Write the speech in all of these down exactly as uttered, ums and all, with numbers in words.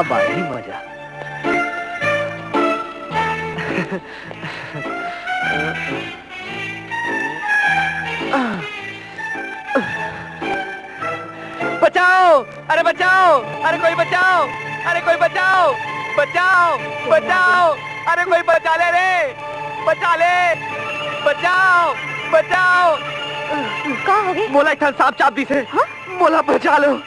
अब आही मजा। बचाओ! अरे बचाओ! अरे कोई बचाओ! अरे कोई बचाओ! बचाओ! बचाओ! अरे कोई बचा ले रे! बचा ले! बचाओ! बचाओ! का होगे? मोला एक ठन सांप चाब दिस हे। हाँ? मोला बचा लो।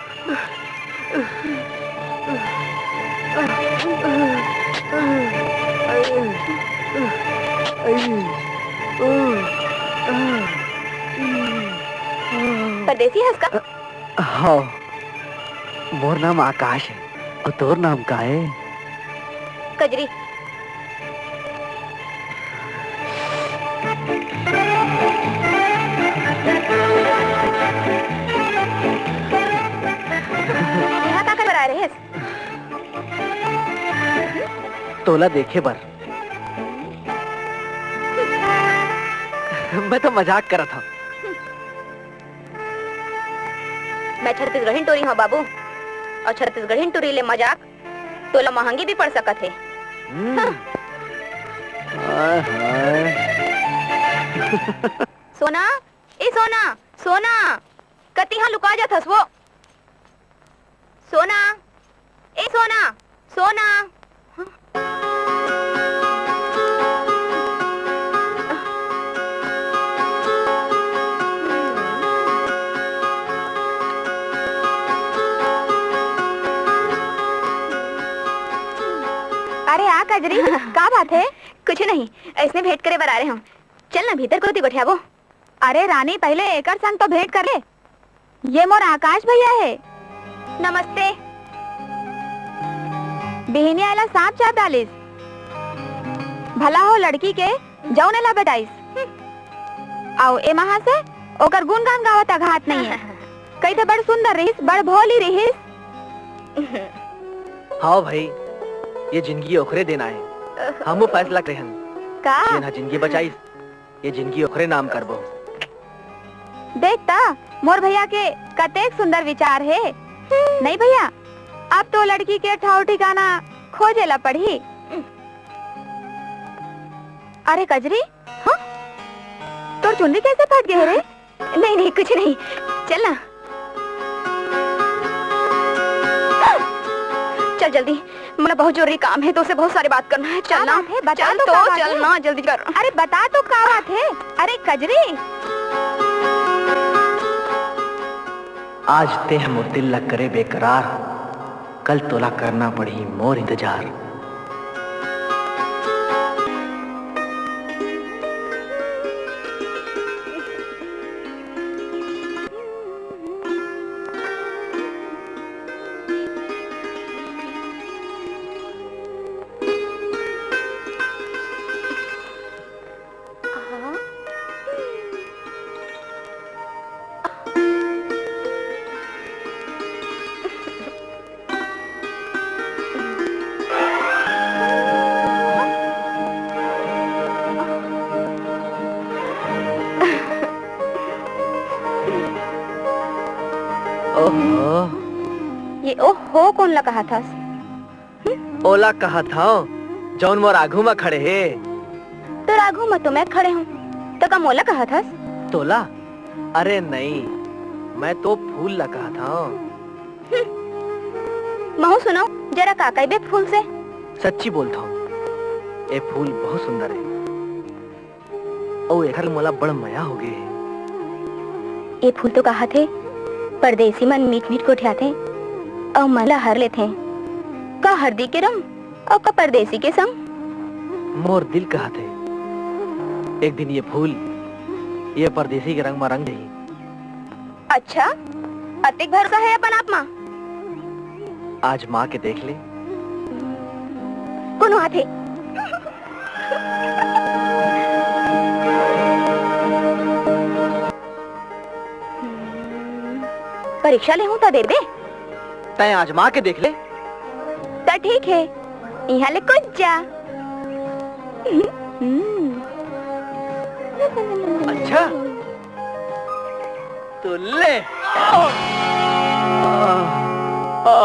परदेसी हस का? हव, मोर नाम आकाश हे। अउ तोर नाम का हे? कजरी। यहाँ का करे बर आए रहेस? तोला देखे बर। मैं तो मजाक करत हंव। मैं छत्तीसगढ़िन टूरी हंव बाबू, अउ छत्तीसगढ़िन टूरी ले मजाक तोला महंगी भी पड़ सकत हे। हम्म। हाँ। हाय हाय। सोना, ए सोना, सोना, कति हा लुका जाथस वो? सोना, ए सोना, सोना। अरे आ कजरी, का बात हे? कुछ नहीं, ऐसने भेंट करे बर आ रहे हंव। चल ना भीतर कोती गोठियाबो। अरे रानी, पहले एकर संग तो भेंट कर ले। ये मोर आकाश भैया हे। नमस्ते। बिहिनिया एला सांप चाब डालिस। भला हो लड़की के, जउन एला बेटाइस। अउ ए महाशय, ओकर गुणगान गावत अघात नइ हे। कहिथे बड़ सुंदर रिहिस, बड़ भोली रिहिस। हव भाई, ये जिंदगी ओखरे देना हे। हमू फैसला करे हन। का? जेन ह जिंदगी बचाइस, ये जिंदगी ओखरे नाम करबो। देख त, मोर भैया के कतेक सुंदर विचार हे। नहीं भैया, अब तो लड़की के ठौर ठिकाना खोजे ला पड़ही। अरे कजरी, हाँ? तोर चुनरी कैसे फट गे रे? नहीं, नहीं, कुछ नहीं। चल ना। चल जल्दी, मोला बहुत जरूरी काम हे, तोसे बहुत सारी बात करना हे। चल ना। का बात हे? बता चल तो, का बात चल हे? ना, जल्दी कर। अरे बता तो का बात हे? अरे कजरी। आज तेंह मोर दिल ला करे बेकरार, कल तोला करना पड़ही मोर इंतजार। ओहो। ये ओहो कोन ला कहत हस? हम्म? ओला कहत हंव, जउन मोर आघू म खड़े हे। तोर आघू म तो मैं खड़े हंव, त का मोला कहत हस? तोला? अरे नहीं, मैं तो फूल ला कहत हंव। हम्म। महूं सुनंव, जरा का कहिबे फूल से? सच्ची बोलत हंव, ए फूल बहुत सुंदर हे। अउ एखर ले मोला बड़ मया होगे हे। ए फूल तो कहत हे, परदेसी मन मीठ-मीठ गोठियाथे अउ मन ला हर लेथे। का हरदी के रंग अउ का परदेसी के संग? मोर दिल कहत हे, एक दिन ये फूल ये परदेसी के रंग म रंग जाही। अच्छा, अतेक भरोसा हे अपन आप मा? आजमा के देख ले। कोनो आथे। परीक्षा लेहूं त देबे? तैं आजमा के देख ले। त ठीक हे, इहां ले कूद जा। हम्म। अच्छा, तो ले। आ, आ, आ।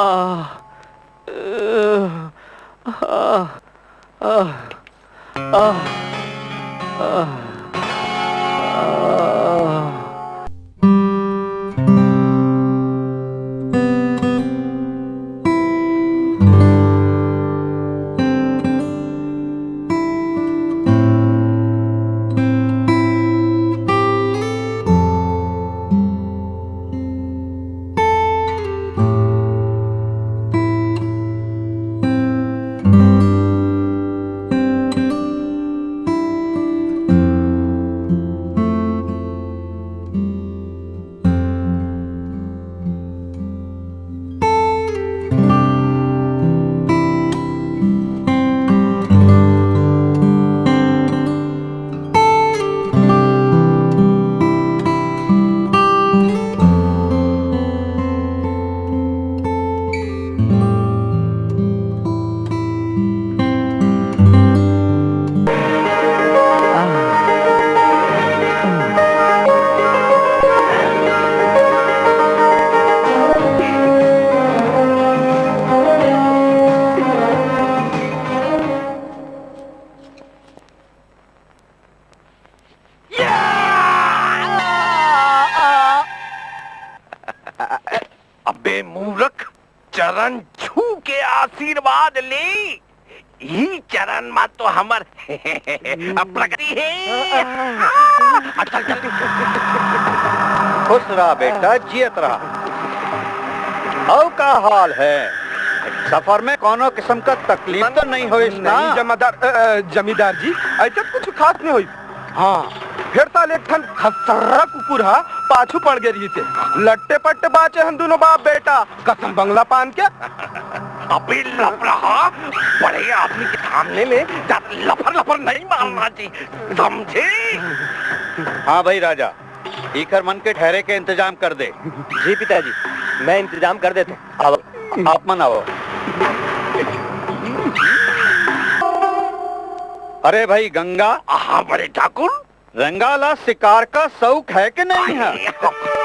अबे मूर्ख, चरण छू के आशीर्वाद ले। इही चरण मा तो हमर प्रगति हे। चल, चल, चल। खुश रहा बेटा, जियत रहा। अउ का हाल हे? सफर में कोनो किस्म का तकलीफ तो नहीं होइस ना? नहीं जमादार, अ, अ, जमींदार जी, अइसे कुछ खास नहीं होइस। हाँ, फेर साले एक ठन खसरा कुकुर हा पाछू पड़ गे रहिस हे। लट्टे पट्टे बांचे हन दुनों बाप बेटा, कसम बंगला पान के। अबे लफड़ा, बड़े आदमी के सामने में ज्यादा लफर लफर नहीं मारना चाहिए, समझे? हाँ भाई राजा, इखर मन के ठहरे के इंतजाम कर दे। जी पिताजी, मैं इंतजाम कर देता हूँ। आओ, आप मन आओ। अरे भाई गंगा। हाँ बड़े ठाकुर। रंगा ला शिकार का शौक है कि नहीं है? अरे।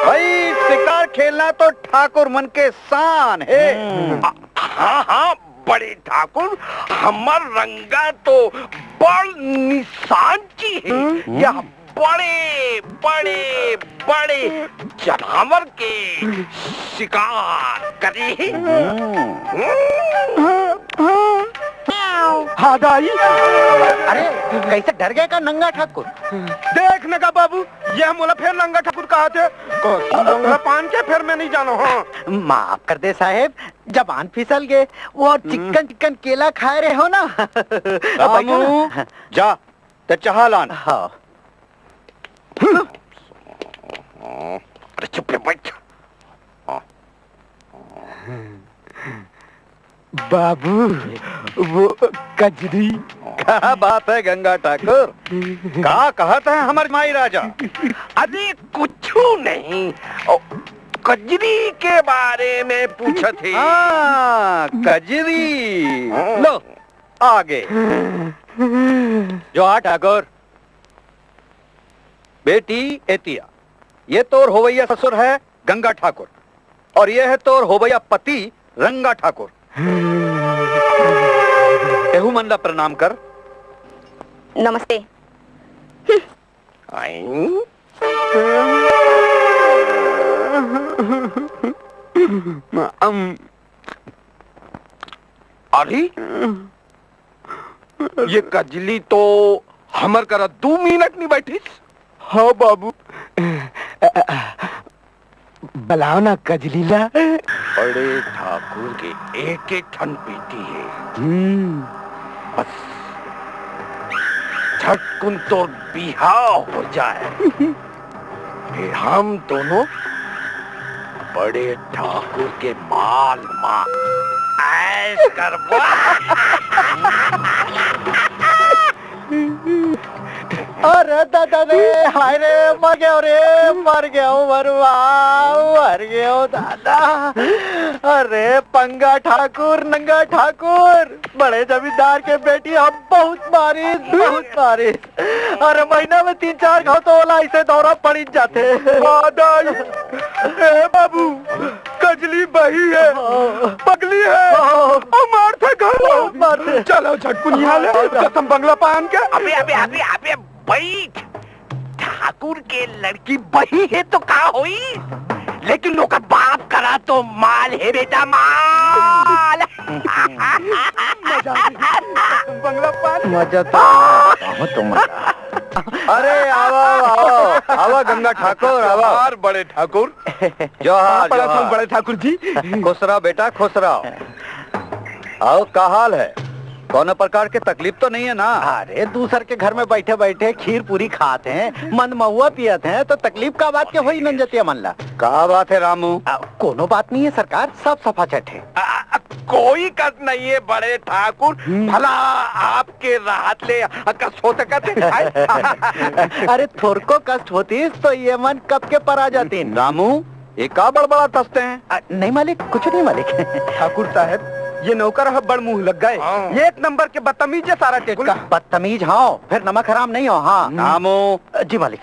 भाई, शिकार खेलना तो ठाकुर मन के शान हे। हम्म। हाँ, हाँ, बड़े ठाकुर, हमर रंगा तो बड़ निशानची हे। हम्म। यह बड़े, बड़े, बड़े जनावर के शिकार करे। हम्म। हम्म। हाँ दाई। अरे, कैसे डर गए का नंगा ठाकुर? देख न का बाबू, ये मोला फेर नंगा ठाकुर कहा थे। कसम बंगला पान के फेर मैं नहीं जानो, हाँ। माफ कर दे साहेब, जबान फिसल गए, वो हम्म। चिक्कन चिक्कन केला खाए रहे हो ना। अब बैठो ना। रामू, जा, ते चाह लान। हाँ। अरे चुप रे, बैठ। बाबू, वो कजरी। का बात है गंगा ठाकुर? का कहत है हमर माई राजा? अरे कुछू नहीं, ओ, कजरी के बारे में पूछत हे। हाँ, कजरी। हाँ। लो, आगे। जो आ ठाकुर। बेटी एतिया, ये तोर होवैया ससुर है गंगा ठाकुर, और ये है तोर होवैया पति रंगा ठाकुर। एहू मन ला प्रणाम कर। नमस्ते। आई। अम। अरे, ये कजली तो हमर करा दू मिनट नहीं बैठिस। हाँ बाबू, बलाओ ना कजली ला। बड़े ठाकुर के एक एक ठन बेटी हे। हम्म। बस झटकुन तोर बिहाव हो जाए। फिर हम दोनों बड़े ठाकुर के माल मा ऐश करबो। अरे दादा रे, हाय रे, मर गया रे, मर गया हूँ मरुआ, मर गया हूँ दादा। अरे पंगा ठाकुर, नंगा ठाकुर, बड़े जमींदार के बेटी हम बहुत मारिस, बहुत मारिस। अरे महीना में तीन चार घाव तो ओला ऐसे दौरा पड़ी जाते। हाँ दाई, ए बाबू, कजली बही है, पगली है, हाँ। और मारथे घर। बहुत मारथे। चलो झटकुन यहाँ ले, हाँ, हाँ। कसम बंगला पान के। अबे, अबे, अबे, अबे, बैठ। ठाकुर के लड़की बही है तो का होई, लेकिन ओकर बाप करा तो माल है बेटा, माल। मजा आ गई। बंगला पान। मजा तो बहुत मजा। अरे आवा, आवा, आवा गंगा ठाकुर, आवा। यार बड़े ठाकुर, जोहार, पड़ा था जोहार। बड़े ठाकुर जी। खुश रहो बेटा, खुश रहो। आओ, का हाल है? कोनो प्रकार के तकलीफ तो नहीं है ना? अरे, दूसर के घर में बैठे बैठे खीर पूरी खात हैं, मन महुआ पियत हैं, तो तकलीफ का बात के होई नंजतिया मन ला? का बात है रामू? आ, कोनो बात नहीं है सरकार, सब सफा चट है। आ, आ, कोई कष्ट नहीं है बड़े ठाकुर, हम्म। भला आपके राहत ले कष्ट हो सकत है? अरे, थोरको कष्ट होतीस तो ये मन कब के परा जातीन। रामू, ये का बड़बड़ाथस तैं? आ, नहीं मालिक, कुछ नहीं मालिक। ठाकुर साहब, ये नौकर ह बड़ मुंह लग्गा हे। हाँ। एक नंबर के बदतमीज है सारा टेटका। बदतमीज हाँ, फिर नमक हराम नहीं हो, हाँ। रामू। जी मालिक।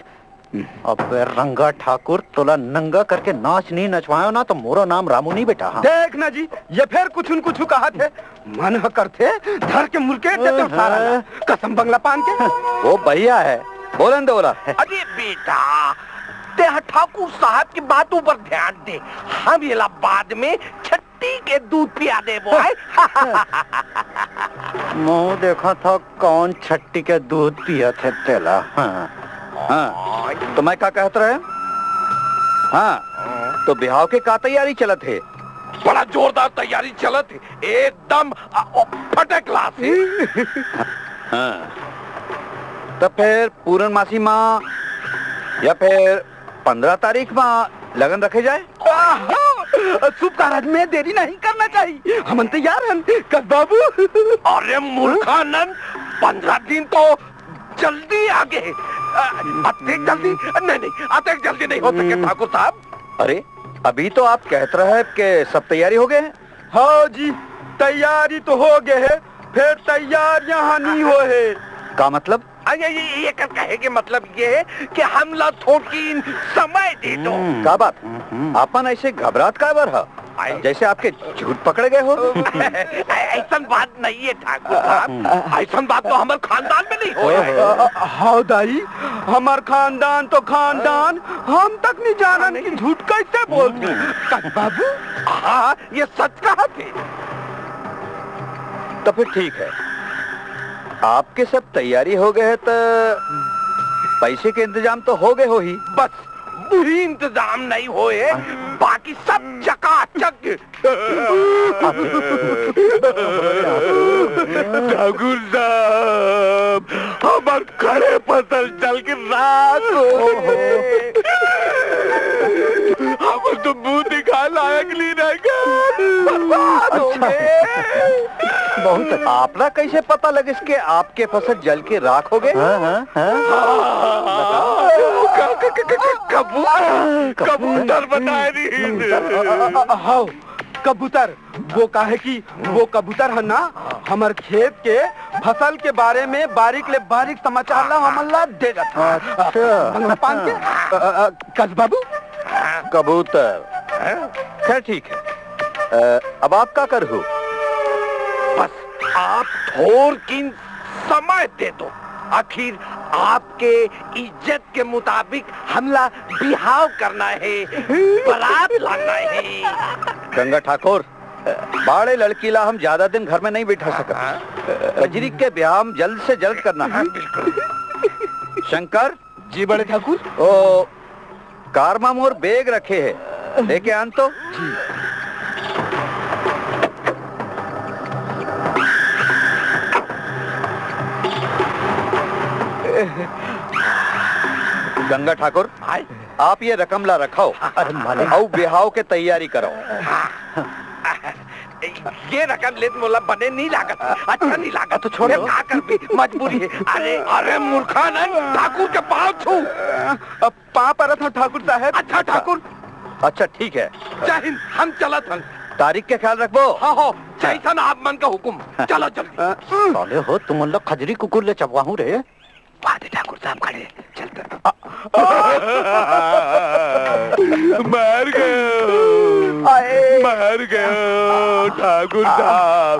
अब रंगा ठाकुर तोला नंगा करके नाच नहीं नचवायो ना तो मोरो नाम रामू नहीं बेटा, हाँ। देख ना जी, ये फिर कुछ न कुछ कहा थे। मन ह करथे, धर के मुरकेट देते हो सारा ला। कसम बंगला पान के। वो भैया है, बोलन दे ओला। अरे बेटा, तेहा ठाकुर साहब की बातों पर ध्यान दे, हम एला बाद में छट्टी के दूध पिया देबो, आय। मुंह देखा था कौन छट्टी के दूध पिया थे तेला। हाँ। हाँ, तो मैं का कहत रहे? हाँ, तो बिहाव के का तैयारी चलत हे? बड़ा जोरदार तैयारी चलत हे, एकदम अ, अ, फटे क्लास हे। हाँ, तो फिर पूरन मासी माँ या फिर पंद्रह तारीख माँ लगन रखे जाए? आहा, शुभ कारज में देरी नहीं करना चाहिए, हमन तैयार हन, कस बाबू। अरे मूर्खानंद, पंद्रह दिन तो जल्दी आ गए। अ, अतेक जल्दी? नहीं, नहीं, अतेक जल्दी नहीं हो सके, हम्म। ठाकुर साहब। अरे, अभी तो आप कहत रहे कि सब तैयारी हो गए हैं। हाँ जी, तैयारी तो हो गए है, फिर तैयार यहाँ नहीं हो है। का मतलब? अरे, ये, ये कर कहे के मतलब ये है कि हम ला थोड़किन समय दे दो। हम्म। का बात? हम्म। आपन ऐसे घबरात का बर ह? आए। जैसे आपके झूठ पकड़े गए हो। ऐसन बात नहीं है ठाकुर साहब, ऐसन बात तो हमारे खानदान में नहीं हो है। अ, अ, हाँ दाई, हमार खानदान तो खानदान, हम तक नहीं जानन कि झूठ कैसे बोलते। कस बाबू? हाँ, ये सच कहा थे। तो फिर ठीक है, आपके सब तैयारी हो गए है तो पैसे के इंतजाम तो हो गए हो ही। बस वही इंतजाम नहीं होए, बाकी सब चकाचक। ठाकुर साहब, हमार खड़े फसल जल के राख हो गए। हम तो मुंह दिखाए लायक नहीं रह गए, बर्बाद हो गए। बहुत अच्छा। आपला कैसे पता लगिस कि आपके फसल जल के राख हो गए? हाँ, हाँ, हाँ। हाँ, क-, क-, क-, क-, कबू-, कबूतर बताए रही। अ, अ, अ, अ, हाँ, कबूतर। वो काहे कि वो कबूतर है ना, हमर खेत के फसल के बारे में बारीक ले बारीक समाचार ला हमन ला दे जाता। अच्छा। भगवान पान के, अ, अ, अ, कस बाबू? कबूतर। खैर ठीक है। अ, अब आप का करहु? बस आप थोरकिन समय दे दो। आखिर आपके इज्जत के मुताबिक हमला बिहाव करना है, बारात लाना है। गंगा ठाकुर, बाड़े लड़की ला हम ज्यादा दिन घर में नहीं बैठा सकत। हाँ। कजरी के बिहाव हम जल्द से जल्द करना है। हाँ, बिल्कुल। शंकर। जी बड़े ठाकुर। ओ, कार मा मोर बैग रखे है, लेके आन तो। जी। गंगा ठाकुर, आय। आप ये रकम ला रखव। अरे मालिक। अउ बिहाव के तैयारी करव। हाँ। ये रकम लेत मोला बने नहीं लागत, अच्छा नहीं लागत। तो छोड़ दो। का करबे, मजबूरी हे। अरे, अरे मूर्खानंद, ठाकुर के पाँव छू। अब पाँव परत हंव ठाकुर साहब। अच्छा ठाकुर। अच्छा ठीक हे। जय हिंद, हम चलत हन। तारीख के ख्याल रखबो। हाँ हो, जैसन आप मन का हुकुम। चलो जल्दी। साले हो, तुमन ला खजरी कुकुर ले चबवाहूं रे। वाह दे ठाकुर साहब खड़े, चलते। मर गयो, मर गयो ठाकुर साहब,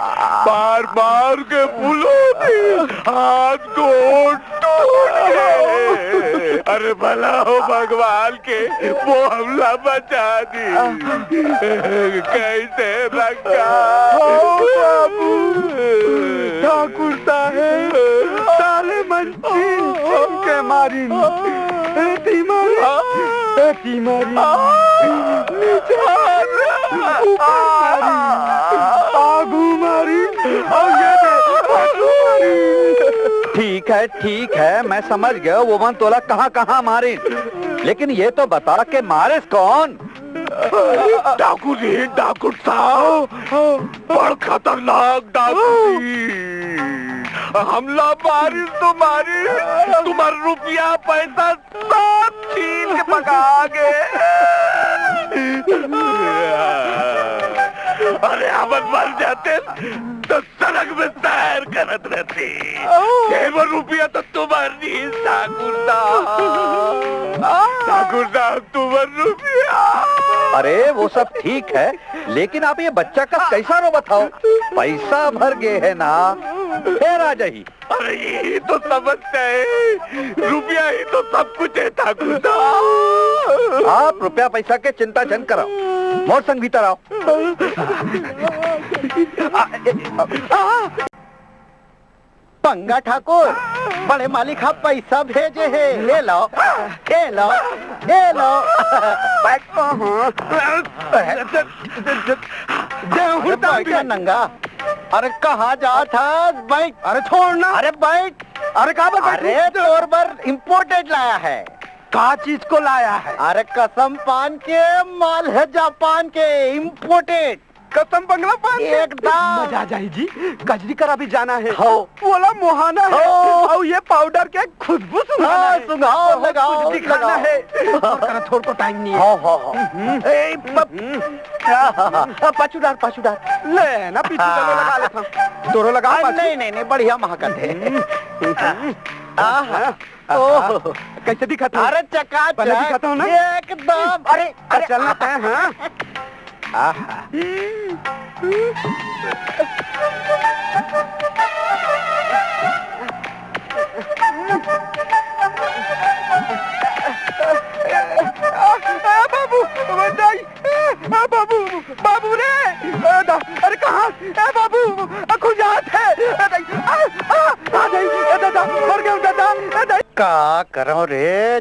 मार मार के फुलो दी, हाथ गोड़ टूट गए। अरे भला हो भगवान के, वो हमला बचा दी। कैसे रखा? हाँ बाबू, ठाकुर साहेब, साले मन छीन छीन के मारिन। एती मारिन, एती मारिन, नीचे मारिन, ऊपर मारिन, आगू मारिन, अउ ये दे, आगू मारिन। ठीक है, ठीक है, मैं समझ गया, वो मन तोला कहाँ कहाँ मारिन, लेकिन ये तो बता के मारेस कौन? डाकू जी, डाकू साहब, बड़ खतरनाक डाकू जी। हमला मारिस तो मारिस, तुम्हार रुपया पैसा सब छीन के भगा गे। अरे हमन मर जाते तो सड़क में तैर करत रहते। छह वो रुपया तो तुम्हार नहीं, ठाकुर साहब। ठाकुर साहब, तुम्हार रुपया। अरे वो सब ठीक है, लेकिन आप ये बच्चा का कैसा रो बताओ, पैसा भर गए है ना, फिर आ जाही। अरे यही तो समस्या है, रुपया ही तो सब कुछ है ठाकुर साहब। आप रुपया पैसा के चिंता झन कराओ, मोर संग भीतर आओ। आ, ए, आ, आ। पंगा ठाकुर, बड़े मालिक हा पैसा भेजे हे, ए लो, ए लो, ए लो। बैठ। अरे बैठ ना नंगा। अरे कहाँ जात हस? बैठ। अरे छोड़ ना। अरे बैठ। अरे कहाँ पर बैठूं? अरे तोर बर imported लाया है। का चीज को लाया है? अरे कसम पान के माल है, जापान के imported। कसम बंगला पान के। एकदम। मजा आ जाही जी। कजरी करा भी जाना है। हाँ। वोला मोहाना है। हाँ। अउ ये पाउडर के खुशबू सुंघाना हाँ, है। सुंघाओ, बहुत लगाओ, कुछ दिखाना लगाओ। है। और करा थोड़ को टाइम नहीं है। हाँ, हाँ, हाँ। हम्म। ए, प-, हम्म। आ, हाँ, हाँ, हाँ, पाछू डार, पाछू डार। ले ना, पीछू आ। चलो लगा लेता हूँ। तोरो लगा आ, पाछू। नहीं, नहीं, नहीं, बढ़िया महकत है। हम्म, हम्म। आ, हाँ। ओह। कैसे दिखत हूँ? अरे चकाचक। बने दिखत हूँ ना? एकदम। अरे, अरे, अरे। चलना तय, हाँ? आहा। ए, बाबू, बचाई। ए, बाबू, बाबू रे। ए, दा-, अरे कहाँ? ए, बाबू, अ, खुजात है। ए, दाई, आ, आ, आ, दाई, ए, दादा, मर गया दादा, ए, दाई। का करो रे,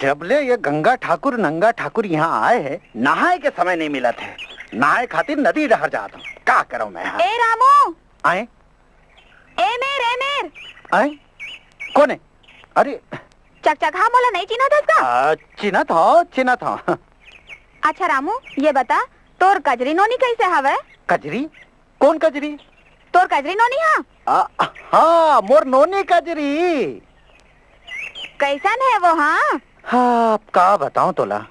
जब ले ये गंगा ठाकुर, नंगा ठाकुर यहाँ आए हैं, नहाए के समय नहीं मिलत है। नहाए खातिर नदी डहर जात हूँ। का करो मैं, हाँ? ए, रामू। आए? ए मेर, ए मेर। आए? कौन है? अरे। चकचकहा मोला नहीं चिन्हत हस का? आ, चिन्हत हो, चिन्हत हो। अच्छा रामू, ये बता, तोर कजरी नोनी कैसे हवे? कजरी? कौन कजरी? तोर कजरी नोनी हा? आ, हाँ, मोर नोनी कजरी। कैसन है वो, हाँ? हाँ, अब का बताऊं तोला,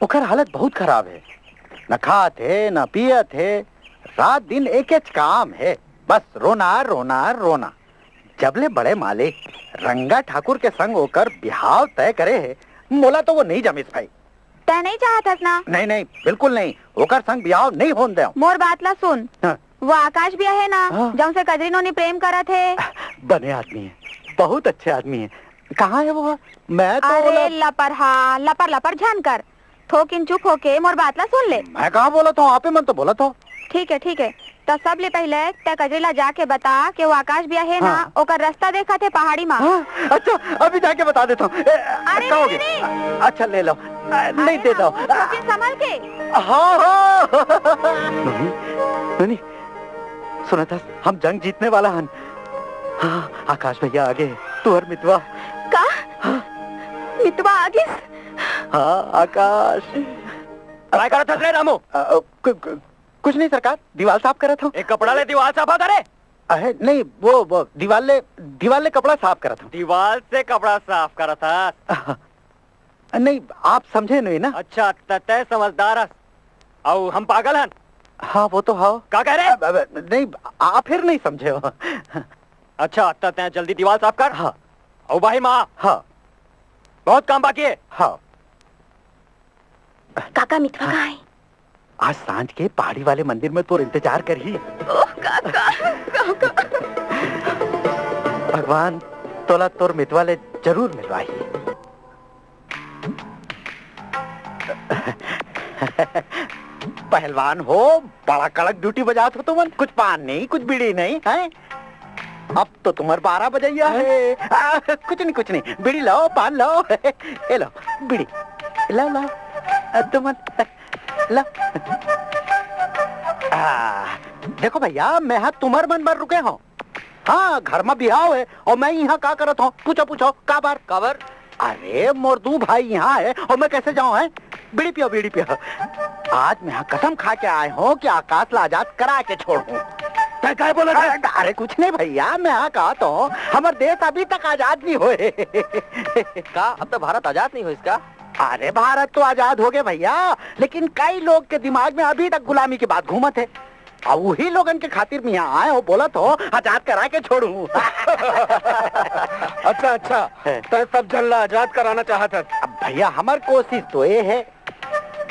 ओकर हालत बहुत खराब है। न खात है, न पियत है, रात दिन एकेच काम है, बस रोना, रोना, रोना। जब ले बड़े मालिक रंगा ठाकुर के संग ओकर बिहाव तय करे हे, मोला तो वो नहीं जमिस भाई। तै नहीं चाहत हस ना? नहीं, नहीं, बिल्कुल नहीं। ओकर संग बिहाव नहीं होन देव। मोर बात ला सुन। हाँ। वो आकाश भी हे ना, हाँ। जौन से कजरी नोनी प्रेम करत हे। बने आदमी है, बहुत अच्छे आदमी है। कहाँ है वो? मैं तो अरे ओला लपर, हाँ, लपर लपर झन कर। थोकिन चुप होके मोर बात ला सुन ले। मैं कहाँ बोलत हूँ, आपे मन तो बोलत हो। ठीक है, ठीक है। त सबले पहले तै कजरी ला जाके बता के वो आकाश भैया हे ना, हाँ। ओकर रास्ता देखत हे पहाड़ी मा। हाँ, अच्छा, अभी जाके बता देता हूँ। ए, अरे, का हो नहीं, गया? नहीं। अच्छा, ले लो। आ, नहीं अरे दे दो। रामू, थोकिन संभल के। हाँ, हाँ। नहीं, नहीं, सुना था, हम जंग जीतने वाला हन। हाँ, आकाश भैया आगे, तू और मितवा। का? हाँ। मितवा आगे? हाँ, आकाश। काय करत हस रे रामू? अ, अ, क-, क-, कुछ नहीं सरकार, दीवाल साफ करत हूँ। एक कपड़ा ले दीवाल साफ करे? अरे नहीं, वो, वो दीवाल ले, दीवाल ले कपड़ा साफ करत हूँ। दीवाल से कपड़ा साफ करत हस? नहीं, आप समझे नहीं ना। अच्छा, त तय समझदार हस, अउ हम पागल हन। हाँ, वो तो हाँ। का कह रहे? अब, अब, नहीं, आप फिर नहीं समझे हो। अच्छा, त तय जल्दी दीवाल साफ कर। हाँ। अउ बाही माँ। हाँ। बहुत काम बाकी है। हाँ। काका, मितवा कहाँ है? आज सांझ के पहाड़ी वाले मंदिर में तोर इंतजार करही। ओह, काका, काका। भगवान तोला तोर मितवा ले जरूर मिलवाही। पहलवान हो, बड़ा कड़क ड्यूटी बजात हो तुमन। कुछ पान नहीं, कुछ बीड़ी नहीं, हैं? अब तो तुम्हार बारह बजैया है। आ, कुछ नहीं, कुछ नहीं, बीड़ी लाओ, पान लाओ। ये लो, बीड़ी लाओ, लाओ। आ, तुमन लाओ। आ, देखो भैया, मैं हा तुम्हार मन बर रुके हूँ। हाँ, घर में बिहाव है और मैं यहाँ का करत हूँ? पूछो, पूछो, काबर? काबर? अरे, मोर दू भाई यहाँ है और मैं कैसे जाऊँ, है? बीड़ी पियो, बीड़ी पियो। आज मैं हा कसम खा के आए हूँ कि आकाश ला आजाद करा के छोड़ूँ। तय काय बोला था? अरे, अरे, कुछ नहीं भैया, मैं हा कहा तो हूँ, हमार देश अभी तक आजाद नहीं होए। का अब तक भारत आजाद नहीं होइस का? अरे, भारत तो आजाद हो गए भैया, लेकिन कई लोग के दिमाग में अभी तक गुलामी की बात घूमत है। अब वही लोगन के खातिर मैं यहाँ आए हो, बोलत हो, आजाद करा के छोड़ूँ। अच्छा, अच्छा, है। तय सब जन ला आजाद कराना चाहत हस। अब भैया, हमार कोशिश तो ये है,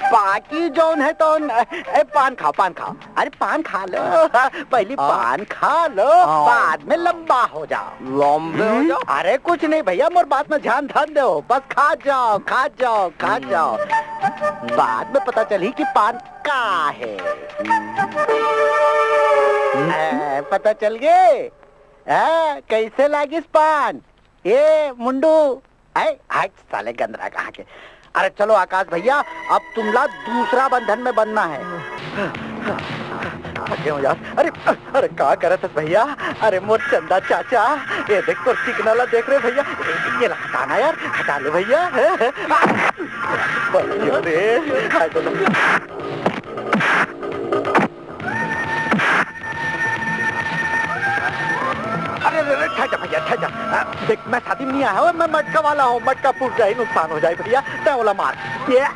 बाकी जौन है तो ए, पान खाओ, पान खाओ। अरे, पान खा लो, पहली हाँ। पान खा लो, हाँ। बाद में लंबा हो जाओ। लंबे हो जाओ? अरे, कुछ नहीं भैया, मोर बात में ध्यान धन दो, बस खा जाओ, खा जाओ, खा जाओ। बाद में पता चली कि पान का है। ए, पता चल गए? ए, कैसे लागिस पान? ए, मुंडू, ए, हट साले गंदरा कहाँ के। अरे चलो आकाश भैया, अब तुमला दूसरा बंधन में बंधना है। फंसे हो यार। अरे, अरे का करत हस भैया? अरे मोर चंदा चाचा, ये देख तोर चिकना ला देख रे भैया। ये ला हटाना यार, हटा ले भैया। बस यो रे, हाय तो अरे, अरे, अरे, ठहर जा भैया, ठहर जा। आ, देख, मैं शादी में नहीं आया हूँ, मैं मटका वाला हूँ, मटका फूट जाए, नुकसान हो जाए भैया, तय ओला मार। ये, आ,